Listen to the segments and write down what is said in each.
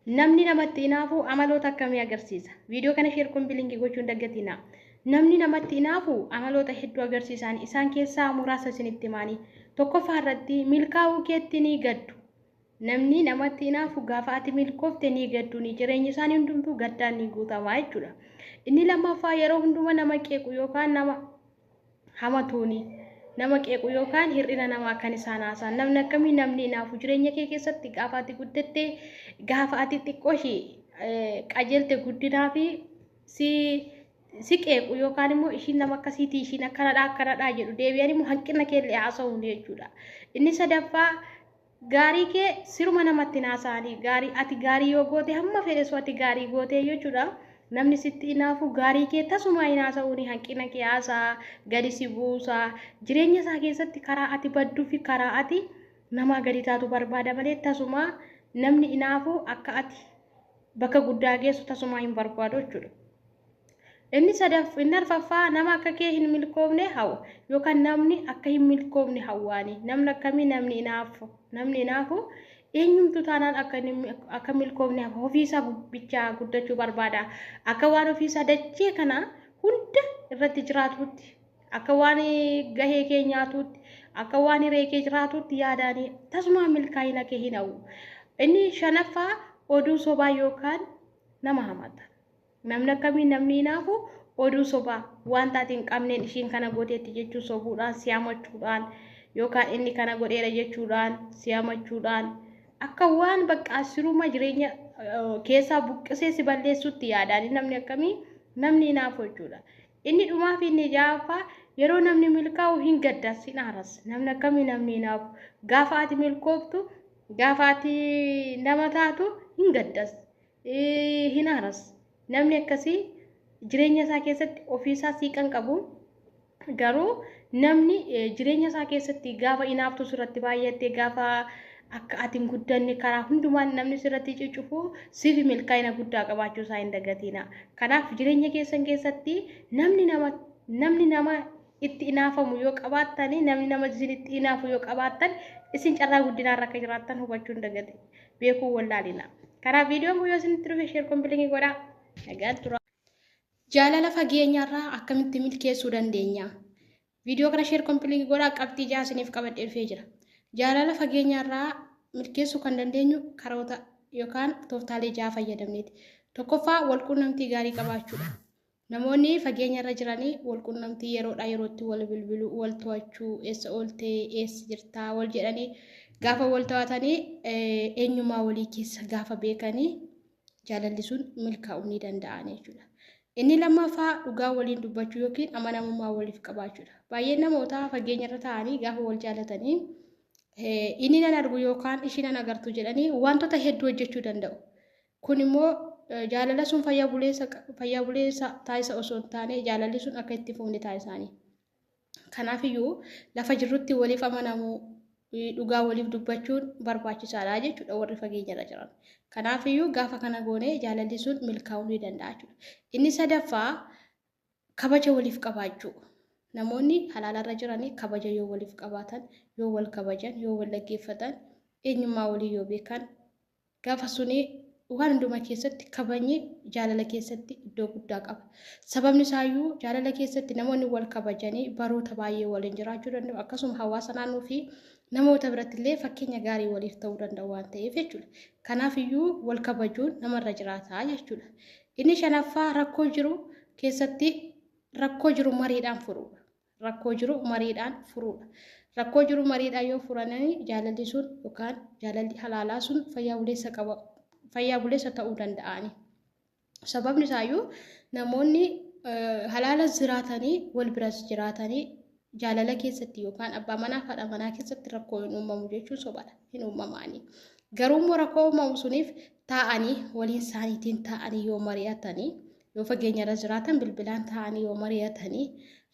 Namni namatti hinaafu amaloota akkamii agarsiisa? Viidiyoo kana share copy link gochuun dagatinaa. Namni namatti hinaafu amaloota hedduu agarsiisan, isaan keessaa muraasa isinitti himaanii. Tokkoffaa irratti milkaa'uu keetti ni gaddu. Namni namatti hinaafu gaafa ati milkoofte ni gaddu, ni jireenyi isaanii hundumtuu gaddaan ni guutama jechuudha. Inni lammaffaa yeroo hunduma nama qeequ yookaan nama hamatuuni. Nama qeequ yookaan hir'ina namaa kan isaan haasa'an. Namni akkamii? Namni hinaafu jireenya kee keessatti gaafa ati guddatte, gaafa ati xiqqoo ishee qajeelte guddinaa fi si qeequ yookaan immoo ishiin nama akkasiitii, ishiin akkanadhaa akkanadhaa jedhu, deebi'an immoo hanqina keellee haasa'uun jechuudha. Inni sadaffaa gaarii kee siruma namatti haasa'anii, gaarii ati gaarii yoo goote, hamma fedhe soo ati gaarii goote jechuudha. Namni sitti hinaafu gaarii kee tasuma hin haasa'uuni, hanqina kee haasa'a, gadi si buusa. Jireenya isaa keessatti karaa ati badduu fi karaa ati namaa gadi taatu barbaada malee tasuma namni hinaafu akka ati bakka guddaa geessu tasuma hin barbaadu jechuudha. Inni sadaff inni arfaffaa nama akka kee hin milkoofne hawwa yookaan namni akka hin milkoofne hawwaani. Namni akkamii? Namni hinaafu. Namni hinaafu eenyumtu taanaan akka milkoofne hawa, ofiisaa bichaa guddachuu barbaada. Akka waan ofiisaa dachee kana hunda irratti jiraatutti, akka waan gahee kee nyaatutti, akka waan hiree kee jiraatutti yaadaanii tasuma milkaa'ina kee hin hawwu. Inni shanaffaa oduu sobaa yookaan nama hamata. Namni akkamii? Namni hinaafu oduu sobaa wanta ati hin qabneen ishiin kana gooteetti jechuun sobuudhaan si hamachuudhaan yookaan inni kana godheera jechuudhaan si hamachuudhaan akka waan bakka siruma jireenya keessaa buqqisee si balleessutti yaadaan namni akkamii? Namni hinaafu jechuudha. Inni dhumaa fi inni ja'affaa yeroo namni milkaa'u hin gaddas, hin aaras. Namni akkamii? Namni hinaafu gaafa ati milkooftu, gaafa ati nama taatu hin gaddas, hin aaras. Namni akkasii jireenya isaa keessatti ofiisaa siiqan qabu. Garuu namni jireenya isaa keessatti gaafa hinaaftu sirratti baay'atte, gaafa akka ati hin guddanne karaa hundumaan namni sirratti cucufu, siif milkaa'ina guddaa qabaachuu isaa hin dagatina. Kanaaf jireenya keessan keessatti namni nama itti hinaafamu yoo qabaattani, namni nama isinitti hinaafu yoo qabaattan, isin carraa guddinaarra akka jiraattan hubachuu hin dagate, beekuu wallaalina. Kanaaf viidiyoon kun yoo isinitti dhufe share copy link godhaa. Nagaan tura. Jaalala fageenyarraa akkamitti milkeessuu dandeenya? Viidiyoo kana share copy link godhaa, qabxii 6 isiniif qabadhee dhufee jira. Jaalala fageenyarraa milkeessuu kan dandeenyu karoota yookaan tooftaalee 6 fayyadamneeti. Tokkoffaa, walquunnamtii gaarii qabaachuudha. Namoonni fageenyarra jiranii walquunnamtii yeroodhaa yerootti wal bilbiluu, wal to'achuu, eessa ooltee, eessa jirtaa wal jedhanii gaafa wal to'atanii, eenyummaa walii keessa gaafa beekanii, jaalalli sun milkaa'uu ni danda'an jechuudha. Inni lammaffaa dhugaa waliin dubbachuu yookiin amanamummaa waliif qabaachuudha. Baay'een namootaa fageenyarra taa'anii gaafa wal jaalatanii, inni nan argu yookaan ishii nan agartu jedhanii wantoota hedduu hojjechuu danda'u. Kun immoo jaalala sun fayyaa buleessa taasisa osoo hin taane, jaalalli sun akka itti fufne taasisaanii. Kanaafiyyuu lafa jirrutti waliif amanamuu, dhugaa waliif dubbachuun barbaachisaadha jechuudha warri fageenyarra jiran. Kanaafiyyuu gaafa kana goone jaalalli sun milkaa'uu ni danda'a jechuudha. Inni sadaffaa kabaja waliif qabaachuu. Namoonni halaalarra jiranii kabaja yoo waliif qabaatan, yoo wal kabajan, yoo wal dhaggeeffatan, eenyummaa walii yoo beekan, gaafa suni waan hundumaa keessatti kabajni jaalala keessatti iddoo guddaa qaba. Sababni isaayyuu jaalala keessatti namoonni wal kabajanii baroota baay'ee waliin jiraachuu danda'u. Akkasuma hawaasa naannoo fi namoota biratti illee fakkeenya gaarii waliif ta'uu danda'u waan ta'eef jechuudha. Kanaafiyyuu wal kabajuun namarra jiraata jechuudha. Inni shanaffaa rakkoo jiru keessatti rakkoo jiru mariidhaan furuudha. Rakkoo jiru mariidhaan furuudha. Rakkoo jiru mariidhaan yoo furanii, jaalalli sun yookaan jaalalli halaalaa sun fayyaa buleessa qaba, fayyaa buleessa ta'uu danda'ani. Sababni isaayyuu namoonni halaalas jiraatanii wal biras jiraatanii jaalala keessatti yookaan abbaa manaa fi haadha manaa keessatti rakkoo hin uumamu jechuun sobadha. Hin uumamaani. Garuu immoo rakkoo uumamu suniif taa'anii, waliin isaaniitiin taa'anii yoo mari'atanii, yoo fageenyarra jiraatan bilbilaan taa'anii yoo mari'atanii,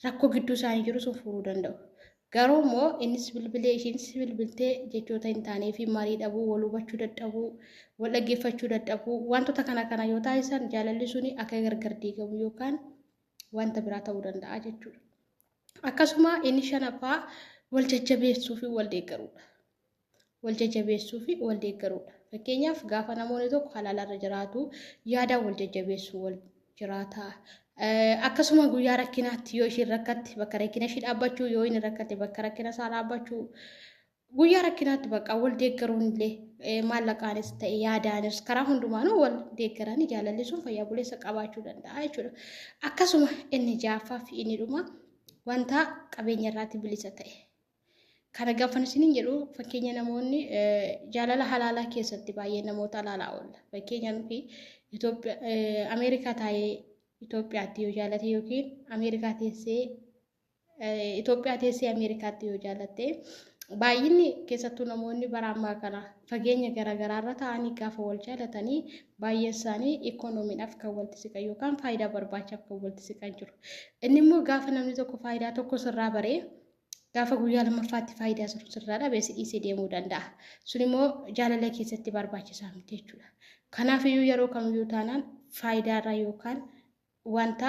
rakkoo gidduu isaanii jiru sun furuu danda'u. Garuu immoo innis bilbilee ishiinis bilbiltee jechoota hin taanee fi marii dhabuu, wal hubachuu dadhabuu, wal dhaggeeffachuu dadhabuu, wantoota kana kana yoo taasisan, jaalalli suni akka gargar diigamu yookaan wanta biraa ta'uu danda'a jechuudha. Akkasuma inni shanaffaa wal jajjabeessuu fi wal deeggaruudha. Wal jajjabeessuu fi wal deeggaruudha. Fakkeenyaaf gaafa namoonni tokko halaalarra jiraatu yaadaan wal jajjabeessuu wal jiraata. Akkasuma guyyaa rakkinaatti yoo ishiin rakkatte bakka rakkina ishii dhaabbachuu, yoo inni rakkate bakka rakkina isaa dhaabbachuu, guyyaa rakkinaatti bakka wal deeggaruun illee maallaqaanis ta'e yaadaanis karaa hundumaanuu wal deeggaranii jaalalli sun fayyaa buleessa qabaachuu danda'a jechuudha. Akkasuma inni ja'affaa fi inni dhuma wanta qabeenya irraatti bilisa ta'e. Kana gaafan isiniin jedhu fakkeenya namoonni jaalala halaalaa keessatti baay'ee namoota halaalaa oolla. Fakkeenya nuti Ameerikaa taa'ee Itoophiyaatti yoo jaalate yookiin Ameerikaa teessee Itoophiyaa teessee Ameerikaatti yoo jaalatte, baay'inni keessattuu namoonni bara ammaa kana fageenya garaagaraarra ta'anii gaafa wal jaalatanii baay'een isaanii ikoonomiidhaaf kan walitti siqan yookaan faayidaa barbaachaaf kan walitti siqan jiru. Inni immoo gaafa namni tokko faayidaa tokko sirraa baree gaafa guyyaa lammaffaatti faayidaa sirraa dhabee si dhiisee deemuu danda'a. Sun immoo jaalala keessatti barbaachisaa miti jechuudha. Kanaafiyyuu yeroo kamiyyuu taanaan faayidaarraa yookaan wanta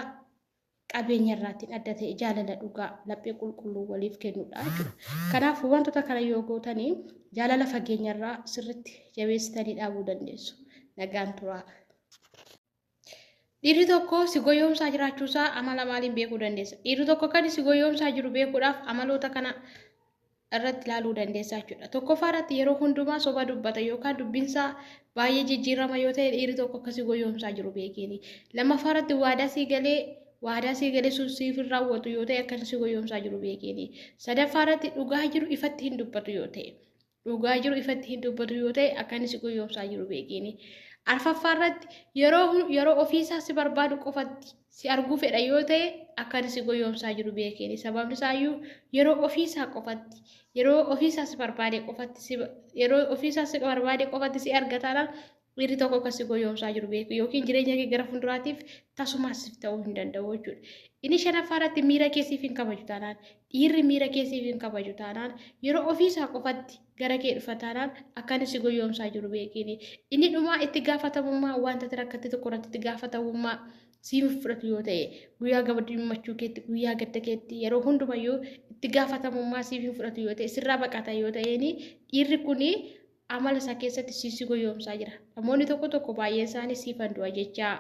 qabeenya irraatiin adda ta'e jaalala dhugaa laphee qulqulluu waliif kennudha jechuudha. Kanaaf wantoota kana yoo gootanii jaalala fageenyarraa sirriitti jabeessitanii dhaabuu dandeessu. Nagaan turaa. Dhiirri tokko si goyoomsaa jiraachuusaa amala maaliin beekuu dandeessa? Dhiirri tokko kan si goyoomsaa jiru beekuudhaaf amaloota kana irratti ilaaluu dandeessa jechuudha. Tokkoffaa irratti yeroo hundumaa soba dubbata yookaan dubbinsaa baay'ee jijjiirama yoo ta'e dhiirri tokko akka si goyoomsaa jiru beekeeni. Lammaffaa irratti waadaa sii galee sun siif hin raawwatu yoo ta'e akka si goyoomsaa jiru beekeeni. Sadaffaa irratti dhugaa jiru ifatti hin dubbatu yoo ta'e, dhugaa jiru ifatti hin dubbatu yoo ta'e akka inni si goyoomsaa jiru beekeeni. Arfaffaa irratti yeroo ofiisaa si barbaadu qofatti si arguu fedha yoo ta'e akka inni si goyoomsaa jiru beekeeni. Sababni isaayyuu yeroo ofiisaa qofatti, yeroo ofiisaa si barbaade qofatti, yeroo ofiisaa si barbaade qofatti si argataadhaan dhiirri tokko akka si goyoomsaa jiru beeku yookiin jireenya kee gara fuulduraatiif tasumaa siif ta'uu hin danda'u jechuudha. Inni shanaffaa irratti miira keessiif hin kabaju taanaan, dhiirri miira keessiif hin kabaju taanaan, yeroo ofiisaa qofatti gara kee dhufa taanaan akka inni si goyoomsaa jiru beekiini. Inni dhumaa itti gaafatamummaa wanta rakkate tokko irratti itti gaafatamummaa siif fudhatu yoo ta'e, guyyaa gammachuu keetti, guyyaa gadda keetti yeroo hundumayyuu itti gaafatamummaa siif hin fudhatu yoo ta'e, sirraa baqata yoo ta'eeni, dhiirri kuni amala isaa keessatti si goyoomsaa jira. Namoonni tokko tokko baay'een isaanii siifan du'a jechaa,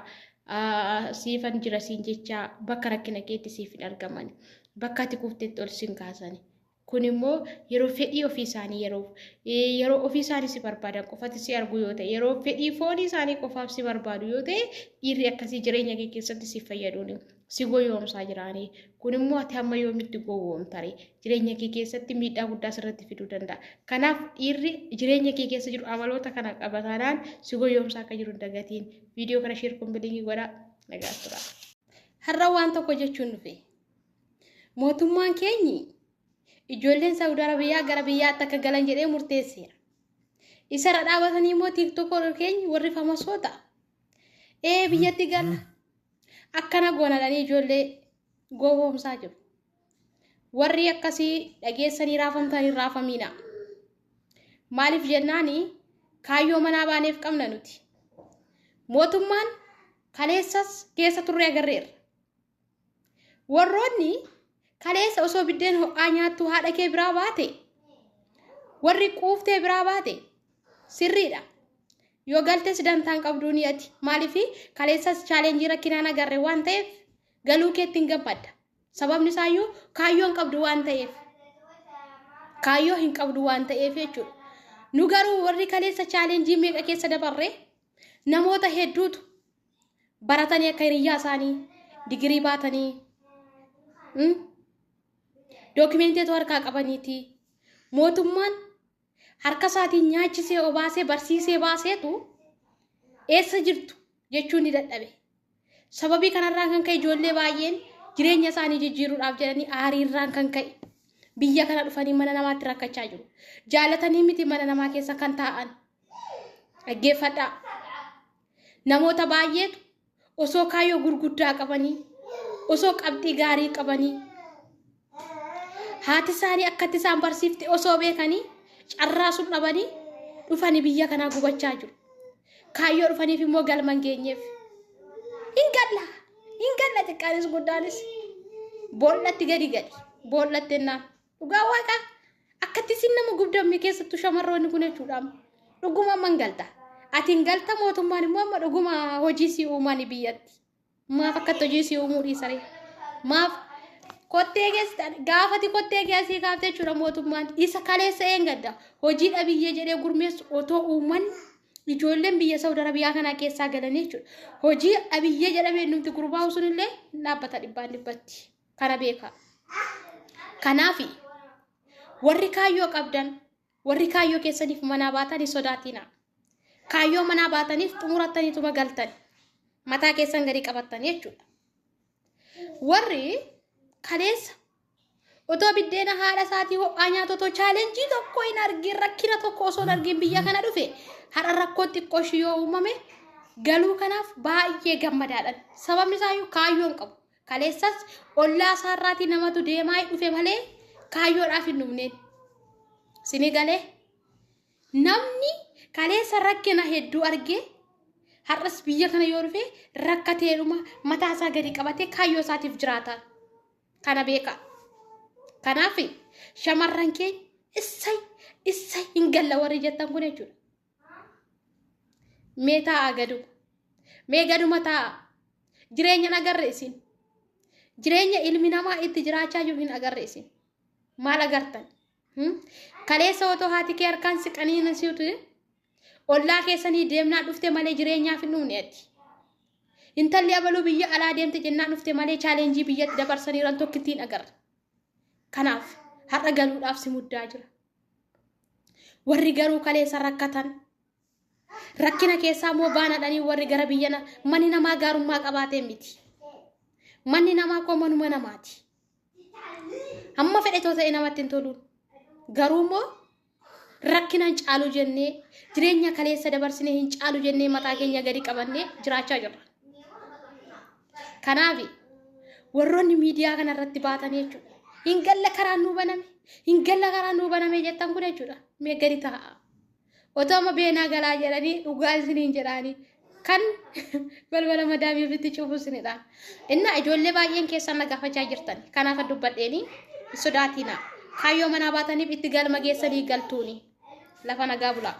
siifan jira siin jechaa bakka rakkina keetti siif hin argaman. Bakka ati kuftetti ol sin kaasani. Kun immoo yeroo fedhii ofii isaanii, yeroo ofii isaanii si barbaadan qofatti si argu yoo ta'e, yeroo fedhii foonii isaanii qofaaf si barbaadu yoo ta'e, dhiirri akkasii jireenya kee keessatti si fayyaduun si goyoomsaa jiraanii. Kun immoo ati hamma yoomitti gowwoomtare? Jireenya kee keessatti miidhaa guddaa sirratti fiduu danda'a. Kanaaf dhiirri jireenya kee keessa jiru amaloota kana qaba taanaan si goyoomsaa akka jiru hin dagatiin. Viidiyoo kana share, copy link godhaa. Nagaa tura. Har'a waan tokko jechuun dhufe. Mootummaan keenyi ijoolleen Saawud Arabiyaa gara biyyaatti akka galan jedhee murteesseera. Isarra dhaabatanii immoo TikToker keenya warri famasoota. Ee, biyyatti galla. Akkana goonadhanii ijoollee gowwoomsaa jiru. Warri akkasii dhageessanii raafamtanii raafamiina. Maaliif jennaani, kaayyoo manaa baaneef qabna nuti. Mootummaan kaleessas keessa turre agarreerra. Warroonni kaleessa osoo biddeen ho'aa nyaattu haadha kee biraa baate, warri quuftee biraa baate, sirriidha. Yoo galtes dantaan qabduu ni ati. Maaliif, kaleessas challenge rakkinaan agarre waan ta'eef galuu keetti hin gammadda. Sababni isaayyuu kaayyoo hin qabdu waan ta'eef. Kaayyoo hin qabdu waan ta'eef jechuudha. Nu garuu warri kaleessa challenge meeqa keessa dabarre, namoota hedduutu baratanii akka hiriyyaa isaanii digirii baatanii dookimenteetu harkaa qabaniiti. Mootummaan harka isaatiin nyaachisee, obaasee, barsiisee baaseetu eessa jirtu jechuun ni dadhabe. Sababii kanarraan kan ka'e ijoollee baay'een jireenya isaanii jijjiiruudhaaf jedhanii aariirraan kan ka'e biyya kana dhufanii mana namaatti rakkachaa jiru. Jaalatanii miti mana namaa keessa kan taa'an. Dhaggeeffadhaa. Namoota baay'eetu osoo kaayyoo gurguddaa qabanii, osoo qabxii gaarii qabanii, haati isaanii akkatti isaan barsiifte osoo beekanii, carraa sun dhabanii dhufanii biyya kanaa gubachaa jiru. Kaayyoo dhufaniif immoo galma hin geenyeef. Hin galla! Hin galla, xiqqaanis guddaanis. Boollatti gadi gadi. Boollatti ennaan. Dhugaa Waaqaa, akkatti isin nama gubdamme, keessattuu shamarroonni kun jechuudha. Dhuguma amman galta. Ati hin galta mootummaan immoo amma dhuguma hojii si uumaani biyyatti. Maaf akkatti hojii si uumuu dhiisaree? Maaf kottee keessa gaafati kottee keessii kaaftee jechuudha mootummaan isa kaleessa eengadda hojii dhabiyyee jedhee gurmeessu otoo uuman ijoolleen biyya Saudi Arabiyaa kanaa keessaa galanii jechuudha. Hojii dhabiyyee jedhamee numti gurmaa'u sunillee dhaabbata dhibbaan dhibbatti. Kana beekaa. Kanaaf warri kaayyoo qabdan warri kaayyoo keessaniif manaa baatan hin sodaatinaa. Kaayyoo manaa baataniif xumurattaniituma galtan. Mataa keessan gadi qabattan jechuudha. Warri kaleessa otoo biddeena haadha isaatii ho'aa nyaatu otoo chaalenjii tokko hin argin rakkina tokko osoo hin argin biyya kana dhufe har'a rakkoon xiqqoo ishii yoo uumame galuu kanaaf baay'ee gammadaadhaan. Sababni isaayyuu kaayyoo hin qabu. Kaleessas ollaa isaarraatii namatu deemaa dhufe malee kaayyoodhaaf hin dhufneen. Sini galee namni kaleessa rakkina hedduu argee har'as biyya kana yoo dhufe rakkateedhuma mataa isaa gadi qabatee kaayyoo isaatiif jiraata. Kana beeka. Kanaaf shamarran keenya issay issay hin galla warri jettan kun jechuudha. Mee taa'aa gaduma. Mee gaduma taa'aa. Jireenya hin agarre isin. Jireenya ilmi namaa itti jiraachaa jiru hin agarre isin. Maal agartan? Kaleessa otoo haati kee harkaan siqanii siutu ollaa keessanii deemnaa dhufte malee jireenyaaf hin dhufne ati. Intalli abaluu biyya alaa deemte jennaan dhufte malee chaalenjii biyyatti dabarsaniiran tokkittiin agarra. Kanaaf har'a galuudhaaf si muddaa jira. Warri garuu kaleessa rakkatan rakkina keessaa immoo baanadhanii warri gara biyya manni namaa gaarummaa qabaatee miti. Manni namaa koo manuma namaati. Hamma fedhe too ta'e namatti hin toluun. Garuu immoo rakkina hin caalu jennee jireenya kaleessa dabarsinee hin caalu jennee mataa keenya gadi qabannee jiraachaa jirra. Kanaaf warroonni miidiyaa kana irratti baatan jechuudha. Hin galla karaan nuu baname, hin galla karaan nuu baname jettan kun jechuudha. Mee gadi taa'a. Otoo amma beenaa galaa jedhanii dhugaa isiniin jedhaanii kan balbala madaamii ofitti cufu isinidha. Innaa ijoollee baay'een keessan na gaafachaa jirtan. Kanaaf dubbadheeni hin sodaatinaa. Kaayyoo manaa baataniif itti galma geessanii galtuuni. Lafa nagaa bulaa.